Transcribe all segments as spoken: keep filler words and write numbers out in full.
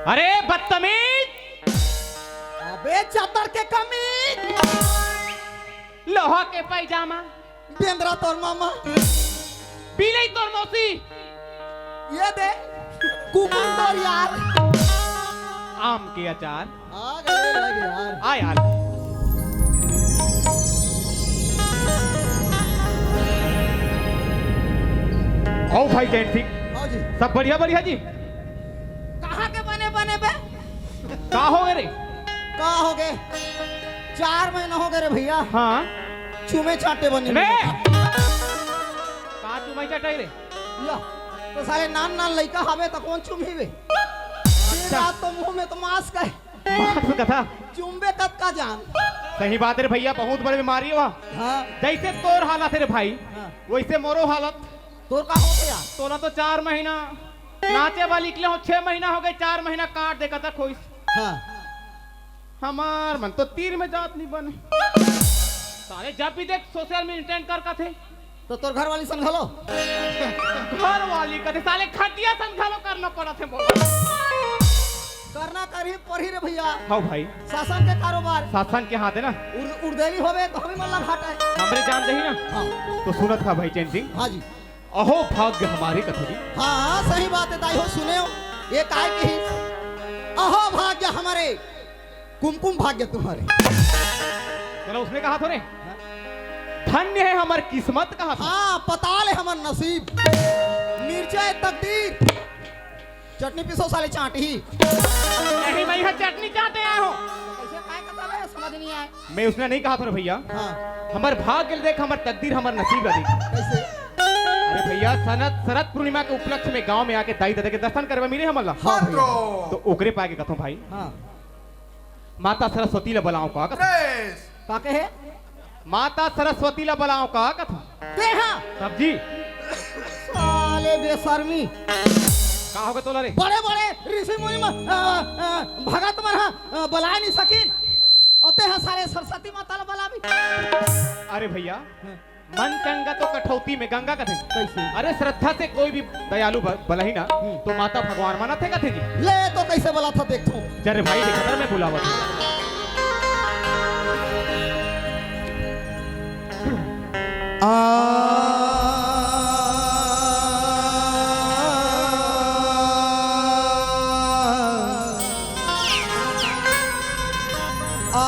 अरे बदतमीज! अबे चद्दर के कमीज! लोहा के पैजामा! बेंदरा तोर मामा! बिलई तोर मौसी! ये दे कुकुर तोर यार! आम के अचार! आ गए लग यार। आ यार। आओ भाई जैन सिंह। हाँ जी। सब बढ़िया बढ़िया जी। कहाँ के बने बने बे? का हो गए रे? का हो गए? चार महीना हो गए रे भैया। हाँ। चूमे चाटे बने रे। का चूमे चाटे रे? या, तो साले नान नान लइका हवे तो कौन चूमी बे? दिन अच्छा। रात तो मुंह में तो मास्क है। मास्क कथा। चुम्बे कतका जान। सही बात है रे भैया, बहुत बड़े बीमारी हुआ। हाँ। जैसे तोर हालत है रे भाई, हाँ। वैसे मोरो हालत। तोर का होत हे यार? तोला तो चार महीना नाचे वाली निकले हो, छह महीना हो गए, चार महीना काट देखा था खोइस। हाँ। हमार मन तो तीर में जात नहीं बने। साले जब भी देख सोशल मेंटेन कर कथे। तो तोर घर वाली सन घलो? घर वाली कथे साले खटिया सन घलो करना पड़त हे मोला। करना करही पड़ही रे भैया। हाँ भाई। शासन के कारोबार। शासन के हाथ है ना। उर-, उर्देली होवे तो हमें मल्ला घाटा है। हमरे जान दही ना। हाँ। तो सुनत हा भाई चैन सिंह। हाँ जी। अहो भाग्य हमारे कथरी। हाँ, हाँ, सही बात है दाई हो, सुने हो। ये काय कही? अहो भाग्य हमारे, कुमकुम भाग्य तुम्हारे। चलो उसने कहा तो रे। धन्य है हमर किस्मत कहा था। हाँ, पताल है हमर नसीब। मिर्चा है तकदीर। चटनी पीसो साले चाटी। नहीं, मैं यहाँ चटनी चाटे आया हूँ। कैसे काय कथा है, समझ नहीं आए। मैं उसने नहीं कहा था ना भैया। हाँ। हमर भाग्य देख, हमर तकदीर, हमर नसीब ला देख। कैसे? अरे भैया, शरद, शरद पूर्णिमा के उपलक्ष्य में गांव में आके दाई ददा के दर्शन करवा मिले हमन ला। हाँ भैया। तो ओकरे पाए के कथों भाई। हाँ। माता सरस्वती ला बलाओ का कथों। का कहे? माता सरस्वती ला बलाओ का कथों। ते हाँ। तब जी। साले बेशर्मी। का होगे तोला रे? बड़े बड़े ऋषि मुनि म-, अ, अ, भगत मन ह, अ, बलाए नहीं सकिन। अउ ते ह साले सरस्वती माता ला बलाबे। अरे भैया, हाँ। मन चंगा तो कठौती में गंगा कथे। कैसे? अरे श्रद्धा से कोई भी दयालु ब-, बलही ना, हम्म। तो माता भगवान मानत हे कथे जी। ले तो कैसे बलात हे देखो। चल रे भाई, देखा कर मैं बुलावत हूँ। आ, आ,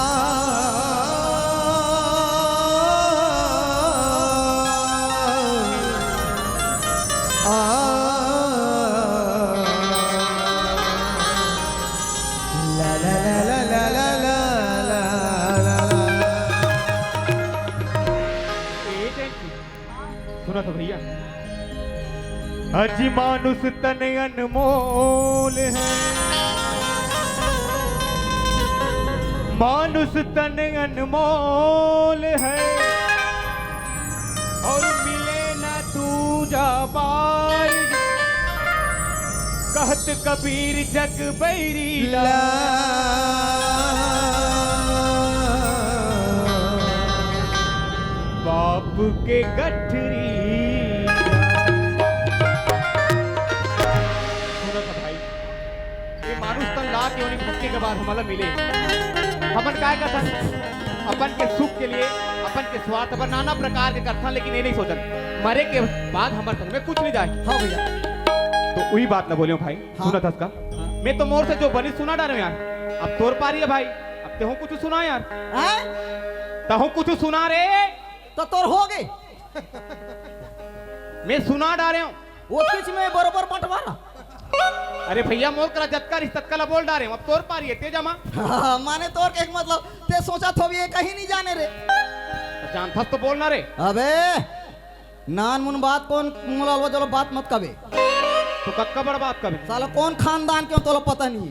आ, ला, ला, ला। ए, thank you। सुना तो भैया, अजी मानुष तन अनमोल है, मानुष तन अनमोल है, और मिले ना दूजा बार। कहत कबीर जग बैरी ला, बाप के गठरी। सुनो तो भाई, ये मानुष तन ला के उन्हें भक्ति के बाद हमला मिले। हमन काय कथन? अपन के सुख के लिए, अपन के स्वार्थ बर नाना प्रकार के करथन, लेकिन ये नहीं सोचन मरे के बाद हमर संग में कुछ नहीं जाए। हाँ भैया। तो वही बात ना बोलियो भाई, हाँ। सुनत हस का? हाँ। मैं तो मोर से जो बनी सुना डारे यार, अब तोर पारी है भाई, अब तेहू कुछ सुना यार। हैं? तहू कुछ सुना रे। तो तोर हो गए। मैं सुना डारे हूँ। वो किस में बरोबर बंटवारा। अरे भैया, मोर करा जतका रिस ततका ला बोल डारे हूँ, अब तोर पारी है, ते जमा। हाँ, माने तोर के एक मतलब, ते सोचा थो भी ये कहीं नहीं जाने रे। जानथस तो बोलना रे। अबे, नान मुन बात कौन मुलालवा जलो बात मत कबे। तो कक्का बड़ बात कबे। साला कौन खानदान के हो तोला पता नहीं।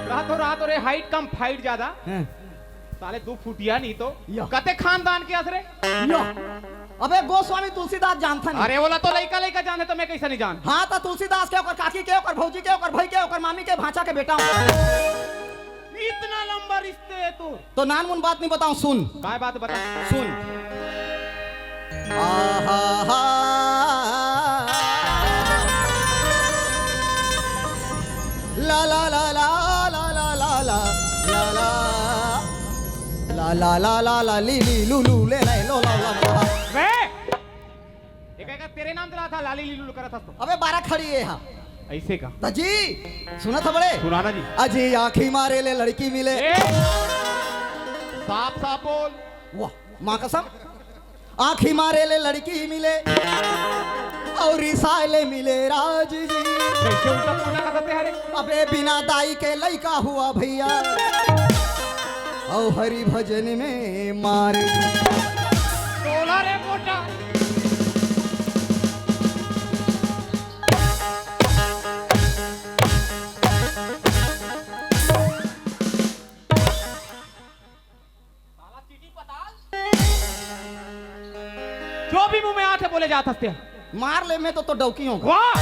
रात हो रात हो रे, height कम fight ज्यादा। हैं। साले दो फुटिया नहीं तो। या। कते खानदान के असरे। या। अबे गोस्वामी तुलसीदास जानथन। अरे ओला तो लइका लइका जाने तो मैं कैसे नहीं जान। हाँ तो तुलसीदास के ओकर काकी के ओकर भौजी के ओकर भाई के ओकर मामी के भांचा के बेटा हूँ। इतना लंबा रिश्ते है तो। तो नान मुन बात नहीं बताऊं, सुन। काय बात बता? सुन। आहा हा। ला ला ला ला ला ला ला ला ला ला ला ला ला ला ली ली लू लू ले ले लो ला ला ला। बे! ये का तेरे नाम चला था, लाली लीलू करत हस तो। अबे बारा खड़ी है हा। ऐसे का? त जी, सुना था बड़े? सुनाना जी। अजी आँखी मारे ले लड़की मिले। ए! साफ साफ बोल। वाह, माँ कसम। आँखी मारे ले लड़की मिले और रिसाए ले मिले राज जी। कैसे उल्टा पुल्टा का करते हरे? अबे बिना दाई के लइका हुआ भैया। और हरि भजन में मार। तोला रे मोटा। साला चीटी पताल। जो भी मुंह में आथे बोले जात हस ते। मार ले, मैं तो, तो डौकी हूँ। वाह!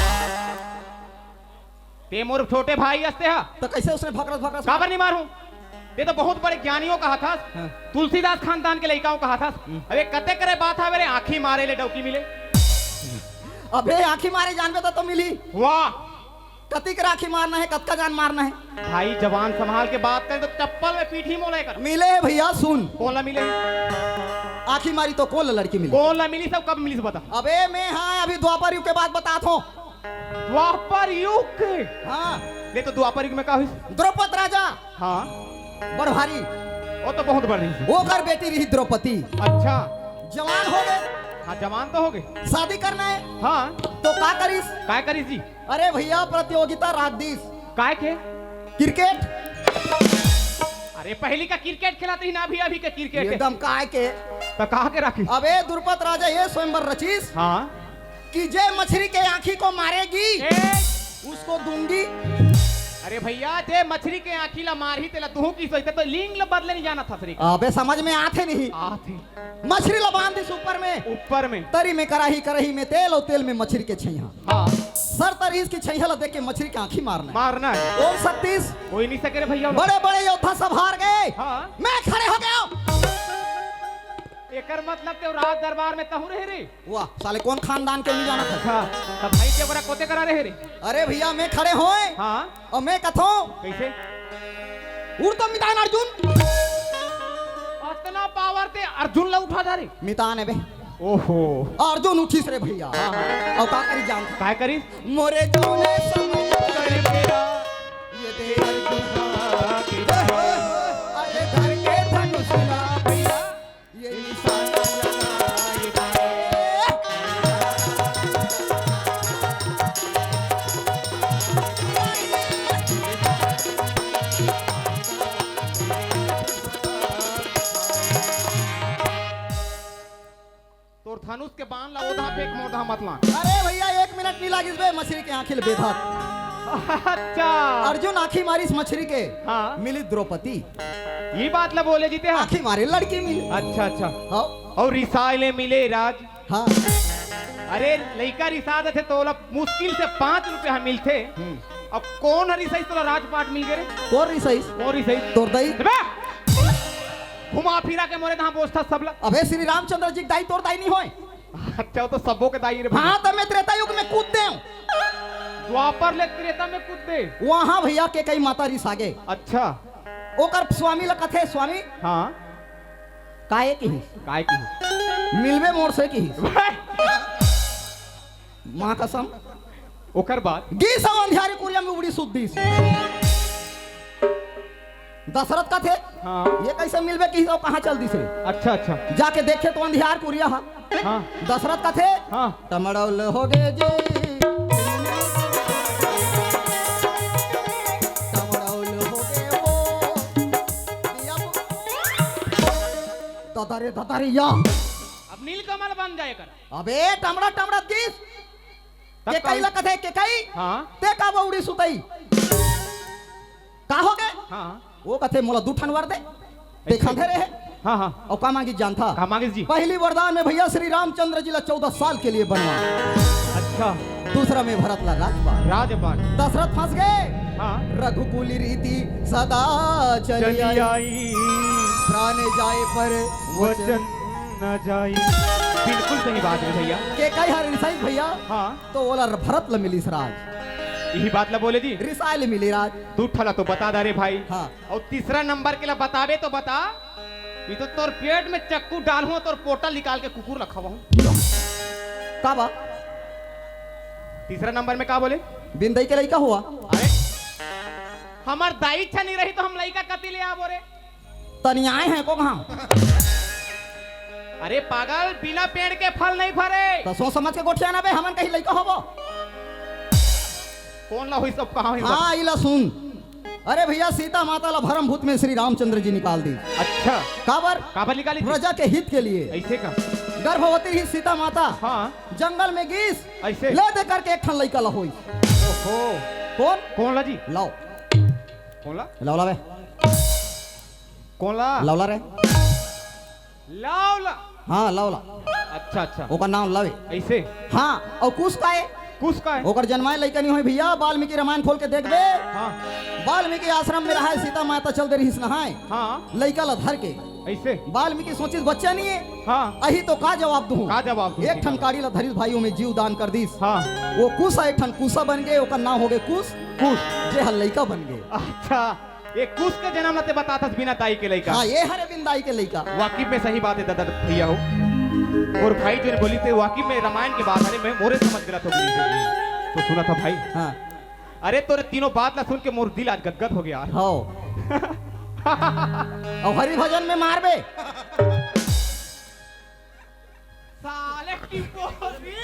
ते मोर छोटे भाई हस ते हा। तो कैसे उसने भकरस भकरस काबर नहीं मारूं? ते तो बहुत बड़े ज्ञानियों कहा था। हाँ। तुलसीदास खानदान के लइकाओं कहा था। हम्म। अबे कते करे बात हा मेरे आँखी मारे ले डौकी मिले। अबे आँखी मारे जानबे तो, तो मिली। वाह! कतिक आँखी मारना है, कतका जान मारना है? भाई, जबान संभाल के बात करे तो चप्पल में पीठी मोले कर। मिले भैया, सुन। कोन ला मिले? आँखी मारी तो कोन ला लड़की मिली? कोन ला मिली, सब कब मिली से बता। अबे मैं, हाँ, अभी द्वापर युग के बात बतात हूँ। द्वापर युग के? हाँ। ले तो द्वापर युग में का हुई? द्रौपद राजा। हाँ। बड़ भारी। वो तो बहुत बड़ रही। ओकर बेटी रही द्रौपदी। अच्छा। जवान हो गए। हाँ, जवान तो हो गए। शादी करना है। हाँ। तो का करिस? काय करिस जी? अरे भैया, प्रतियोगिता राख दीस। काय के? क्रिकेट। अरे, पहली का क्रिकेट खेला तो ही ना, अभी, अभी के क्रिकेट है। एकदम काय के? तो कहा के राखी? अबे, द्रुपद राजा ये स्वयंवर रचीस हाँ। कि जे मछली के आँखी को मारेगी, ए! उसको दूंगी। अरे भैया, जे मछली के आँखी ला मारही, तेला दुहूं की सोचते तो लिंग ला बदले नहीं जाना था, श्री। अबे, समझ में आथे नहीं। आथे। मछली ला बांध दिस ऊपर में। ऊपर में। तरी में कराही, कराही में तेल और तेल में मछली के छइहा। हाँ। सर तरीस की छइहा ला देख के मछली के आँखी मारना है। मारना है। ओम शक्तिस। कोई नहीं सके रे भैया। बड़े बड़े योद्धा सब हार गए। हाँ। मैं खड़े हो गया हूँ। एकर मतलब ते राज दरबार में तहूँ रहे रे। वाह, साले कौन खानदान के नहीं जाना था। अच्छा, तब भाई के ओकरा कोते करा रहे रे। अरे भैया, मैं खड़े होए। हाँ। और मैं कथों। कैसे? उड़ तो मितान अर्जुन। अतना पावर ते अर्जुन ला उठा जा रे। मितान है बे। ओहो। अर्जुन उठिस रे भैया। हाँ, हाँ। और का करी जान? काय करी? मोरे जौने समय कर मेरा ये दे अर्जुन। अरे धर के धनुष ला भैया। ये निशाना लगाए बाए। तोर धनुष के बाण ला ओधा फेंक, मोधा मत लान। अरे भैया, एक मिनट नहीं लागिस बे, मछली के आँखी ल बेधत। अच्छा। अर्जुन आँखी मारिस मछली के, हाँ। मिली द्रौपदी। ये बात ला बोले जीते हैं। आँखी मारे लड़की मिली। अच्छा, अच्छा। हाँ। और रिसाए ले मिले राज। हाँ। अरे लइका रिसा देथे तो ओला मुश्किल से पाँच रुपया मिलथे। हम्म। अब कौन ह रिसाइस तोला राजपाट मिल गे रे? कौन रिसाइस? कौन रिसाइस? तोर दाई। अबे! घुमा फिरा के मोरे तहाँ बोझथा सबला। अबे श्री रामचंद्र जी के दाई तोर दाई नहीं होय? अच्छा, वो तो सबो के दाई रे भैया। हाँ, तो मैं त्रेता युग में कूद दे हूँ। द्वापर ले त्रेता में कूद दे। वहाँ भैया केकई माता रिसा गे। अच्छा। ओकर स्वामी ला कथे, स्वामी। हाँ। काय किहिस? काय किहिस? मिलबे मोर से किहिस। माँ कसम। ओकर बाद? गीस अउ अंधियारी कुरिया में उबड़ी सुत दिस। दशरथ कथे, हाँ। ये कैसे मिलबे किहिस अउ कहाँ चल दिस रे? अच्छा, अच्छा। जाके देखे तो अंधियार कुरिया हा। हाँ। दशरथ कथे, हाँ। टमड़ौल हो गे जी। टमड़ौल हो गे वो। दादा रे, दादा रे या। अब नीलकमल बन जाए कर। अबे टमड़ा टमड़ा दिस। तब केकई का ला कथे, केकई? हाँ। ते का बौड़ी सुतई? का हो गे? हाँ। वो कथे मोला दू ठन वर दे। ते अच्छा। खंधे रहे। हाँ, हाँ। अउ का मांगिस जानथा? का मांगिस जी? पहली वरदान में भैया श्री रामचंद्र जी ला चौदह साल के लिए बनवा। अच्छा। दूसरा में भरत ला राजपाट। राजपाट। दशरथ फंस गे। हाँ। रघुकुल रीति सदा चली चली आई। आई। प्राण जाए पर वचन वचन न जाई। बिल्कुल सही बात है भैया। केकई हर रिसाइस भैया। हाँ। तो ओला भरत ला मिलिस राज। यही बात ला बोले जी। रिसाए ले मिले राज। दू ठा ला तो बता दा रे भाई। हाँ। अउ तीसरा नंबर के ला बताबे तो बता, ये तो तोर पेट में चक्कू डालहूं, तोर पोटा निकाल के कुकुर ला खवाहूं। का बा? तीसरा नंबर में का बोले? बिन दाई के लइका होवा। अरे, हमर दाई इच्छा नहीं रही तो हम लइका कती ले आबो रे? तनियाए हैं को कहाँ? अरे पागल, बिना पेड़ के फल नहीं फरे। तो सोच समझ के गोठिया ना बे, हमन कहीं लइका होबो। कौन ला होई सब कहाँ होई? हाँ, इला सुन। अरे भैया, सीता माता ला भरम भूत में श्री रामचंद्र जी निकाल दी। अच्छा। काबर? काबर निकाली थी? प्रजा के हित के लिए। ऐसे का? गर्भवती रही सीता माता। हाँ। जंगल में गीस। ऐसे? ले दे करके एक ठन लइका ला होई। ओहो। कौन? कौन ला जी? लाओ। कौन ला? लाओ ला बे। कौन ला? लाओ ला रे। लाओ ला। हाँ, लाओ ला। अच्छा, अच्छा। ओकर नाम लावे। ऐसे? हाँ, अउ कुस का है? कुस का है? ओकर जनमाए लइका नहीं होय भैया, वाल्मीकि रामायण खोल के देख बे। हाँ। वाल्मीकि आश्रम में रहा है, सीता माता चल दे रहीस नहाए। हाँ। लइका ला धर के। ऐसे? वाल्मीकि सोचिस बच्चा नहीं है। हाँ। अही तो का जवाब दूँ? का जवाब दूँ? एक ठन काड़ी ला धरिस भाई, ओमे जीव दान कर दीस। हाँ। वो कुसा, एक ठन कुसा बन गए, ओकर नाम हो गए कुस। कुस। जे हर लइका बन गए। अच्छा। ये कुस के जनम ला ते बताथस बिना दाई के लइका। हाँ, ये हरे बिन दाई के लइका। वाकिफ में सही बात है दादा भैया हो। अउ भाई जो बोलिस ते वाकिफ में रामायण के बात, अरे मैं मोरे समझ गलत हो गई। तो सुनत हा भाई। हाँ। अरे तोरे तीनों बात ला सुन के मोर दिल आज गदगद हो गया। हाँ। अउ हरि भजन में मारबे। साले टिपोरी।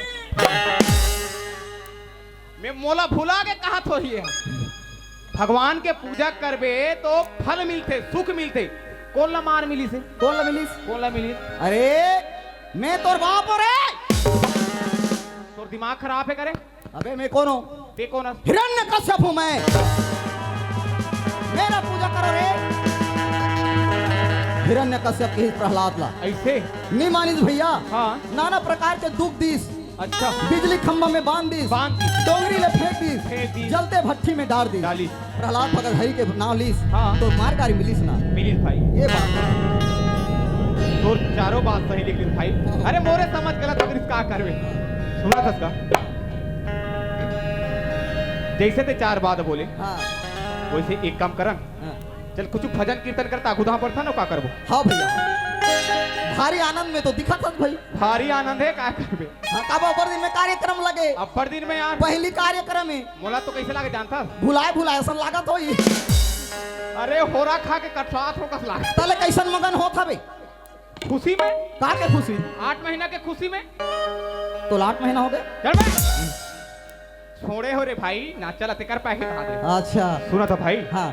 मैं मोला भुला के कहा थो ये। भगवान के पूजा करबे तो फल मिलथे, सुख मिलथे। कोन ला मार मिलिस हे? कोन ला मिलिस? कोन ला मिलिस? अरे, मैं तोर बाप हो रे। तोर दिमाग खराब है करे? अबे मैं कौन हूँ? ते कौन हस? हिरण्यकश्यप हूँ मैं। मेरा पूजा करो रे। हिरण्यकश्यप कहिस प्रहलाद ला। ऐसे? नहीं मानिस भैया। हाँ। नाना प्रकार के दुख दीस। अच्छा। बिजली खंभा में बांध दीस। बांध दीस। डोंगरी ले फेंक दीस। फेंक दीस। जलते भट्ठी में डाल दीस। डालिस। प्रहलाद भगत हरि के नाम लीस। हाँ। तो मार गारी मिलिस ना? मिलिस भाई। ये बात है। तोर चारों बात सही निकलिस भाई। अरे मोरे समझ गलत हो गइस, का करबे? सुनत हस का? जैसे ते चार बात बोले, हाँ। वैसे एक काम करन। हाँ। चल कुछ भजन कीर्तन करत आगू दहा बढ़थन, का करबो? हाँ भैया। भारी आनंद में तो दिखत हस भाई। भारी आनंद है, का करबे? हाँ, काबर अब्बड़ दिन में कार्यक्रम लगे। अब्बड़ दिन में यार। पहली कार्यक्रम है। मोला तो कैसे लागे जानथस? भुलाए भुलाए असन लागत होई। अरे होरा खा के कटरात हो कस लागे। तले कैसन मगन होत हबे? खुशी में। का के खुशी? आठ महीना के खुशी में। तो आठ महीना हो गए? चल बे। छोड़े हो रे भाई, नाचा ला तेकर पाए के कहा दे। अच्छा। सुनत हा भाई। हाँ।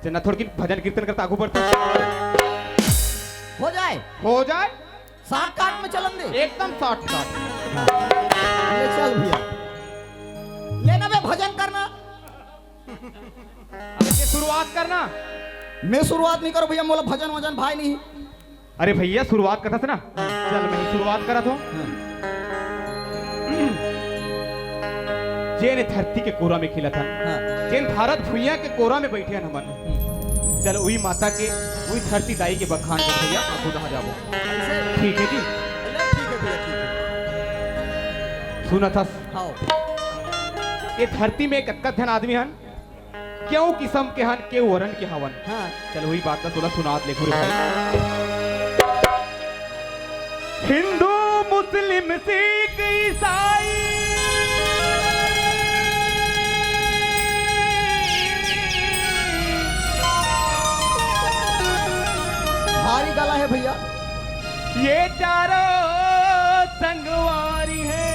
चल ना थोड़किन भजन कीर्तन करत आगू बढ़थन। हो जाए। हो जाए। Shortcut में चलन दे। एकदम shortcut। हाँ। ले चल भैया। लेना बे भजन करना। अबे ते शुरुआत करना। मैं शुरुआत नहीं करूँ भैया, मोला भजन वजन भाई नहीं। अरे भैया शुरुआत करत हस ना। चल मैं ही शुरुआत करत हूँ। हाँ। जेन धरती के कोरा में खेलत हन। हाँ। जेन भारत भुइयां के कोरा में बैठे हन हमन। चल उही माता के, उही धरती दाई के बखान के भैया आगू दहा जाबो। ऐसे? ठीक है जी। चल, ठीक है भैया, ठीक है। सुनत हस? हाँ। ये धरती में कतका झन आदमी हन, केऊ किसम के हन, केऊ वरन के हवन। हाँ। चल उही बात ला तोला सुनात लेखू रे भाई। हिंदू, मुस्लिम, सिख, ईसाई। भारी गला है भैया। ये चारों संगवारी है,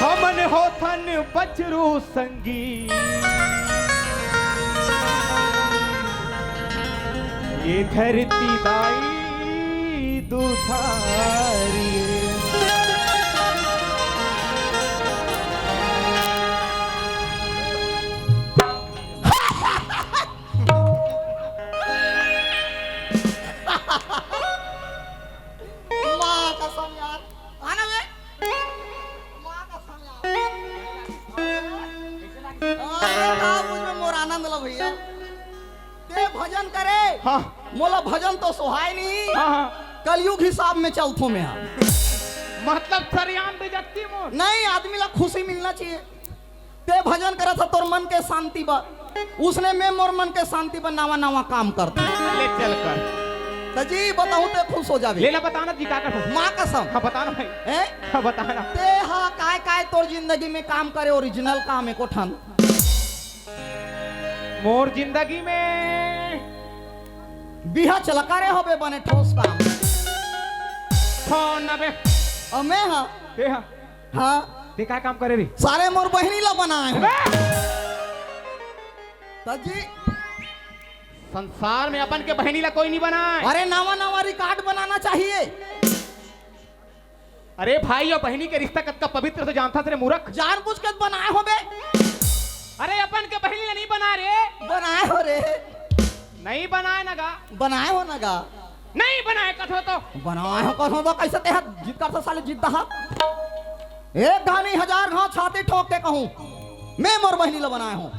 हमन होथन बछरू संगी। ये धरती दाई दुधारी। माँ कसम यार, आना बे। माँ कसम यार। अरे का बुझबे मोर आनंद ला भैया। ते भजन करे। हाँ। मोला भजन तो सोहाय नहीं। हाँ, हाँ। कलयुग हिसाब में चलथो मैं, हाँ। मतलब सरियाम बेइज्जती मोर। नहीं, आदमी ला खुशी मिलना चाहिए। ते भजन करत ह तोर मन के शांति बर, उसने मैं मोर मन के शांति बर नवा नवा काम करता। ले चल कर। त जी बताऊं ते खुश हो जाबे। ले ला, बता ना जी, का कर? माँ कसम। हाँ, बता ना भाई। हैं? हाँ, बता ना। ते हा काय काय तोर जिंदगी में काम करे, ओरिजिनल काम एको ठन? मोर जिंदगी में बिहा चला करे होबे बने ठोस काम। फोन अबे। अमे हा। ते हा। हाँ। ते का काम करे रे? सारे मोर बहिनी ला बनाए हो। अबे! त जी। संसार में अपन के बहिनी ला कोई नहीं बनाए। अरे नवा नवा रिकॉर्ड बनाना चाहिए। अरे भाई, अउ बहिनी के रिश्ता कतका पवित्र तो जानथस रे मूरख। जानबूझ के बनाए होबे। अरे अपन के बहिनी ला नहीं बनाए रे। बनाए हो रे। नहीं बनाए ना गा। बनाए हो ना गा। नहीं बनाए कथो तो। बनाए हो कथो तो, कैसे ते हा जिद करथस साले जिद्दा हा। एक घानी हजार घाव छाती ठोक के कहूं, मैं मोर बहिनी ला बनाए हों।